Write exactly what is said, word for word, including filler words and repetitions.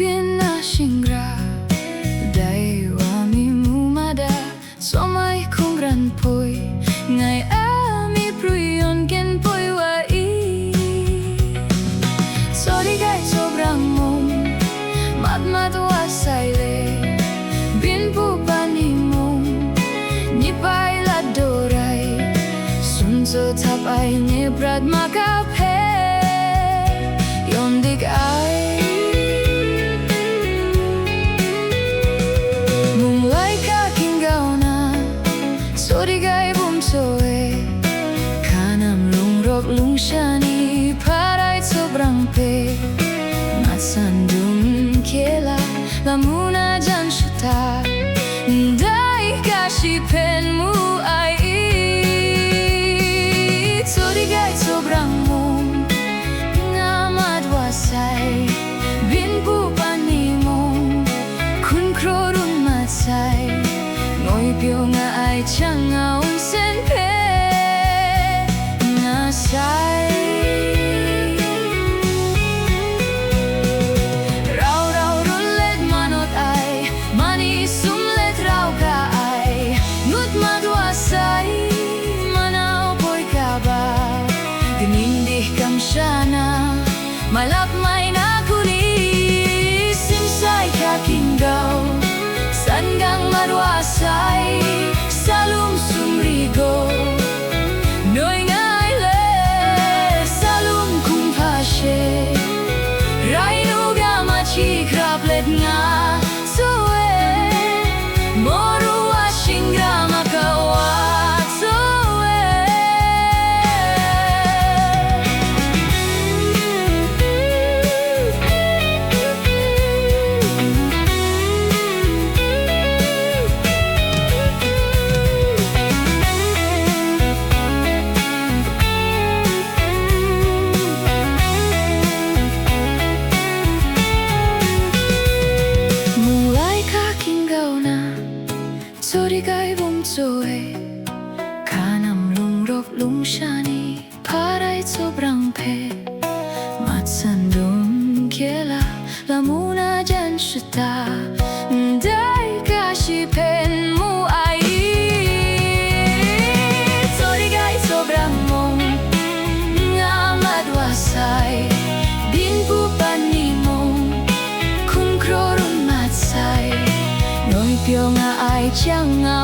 Byin na shingra, dai wa mi mu ma da, tsawm ai hkungran poi, ngai a mi prui yawn gen poi wa i. Tsawri gai tsaw brang mung, mat mat wa sai le, byin pu pa ni mung, nip ai lat daw rai, sun tsaw tap ai nye prat ma ka hpe, yawn dik ai. Mung laika hkinggau na, tsawri gai bum tsaw e, hkanam rung rawk lung sha ni, hpa rai tsaw brang hpe, mat san dum hkye la, lamu na jan shata, ndai ga shi hpen mu ai i. Tsawri gai tsaw brang mung, nga mat wa sai, byin pu pa ni mung, hkun hkraw run mat sai, ngoi pyaw nga ai chyang nga nsen hpe nga sai. Rau rau run let ma nawt ai, mani sum let rau ga ai, ngut mat wa sai, manau poi ka ba, kaning dih kamsha na, malap mai na hku ni, simsai hkya hkinggau, san gang mat wa sai, salum sumri gaw, noi nga ai le, salum hkum hpa she, rai nu ga ma hti hkrap let nga, tsaw e, maw ru wa shingra ma ka wa, tsaw e. Mung laika hkinggau na, tsawri gai bum tsaw e, hkanam rung rawk lung sha ni, hpa rai tsaw brang hpe, mat san dum hkye la, lamu na jan shata, ndai ga shi hpen mu ai i. Tsawri gai tsaw brang mung, nga mat wa sai, byin pu pa ni mung, hkun hkraw run mat sai, noi pyaw nga ai chyang nga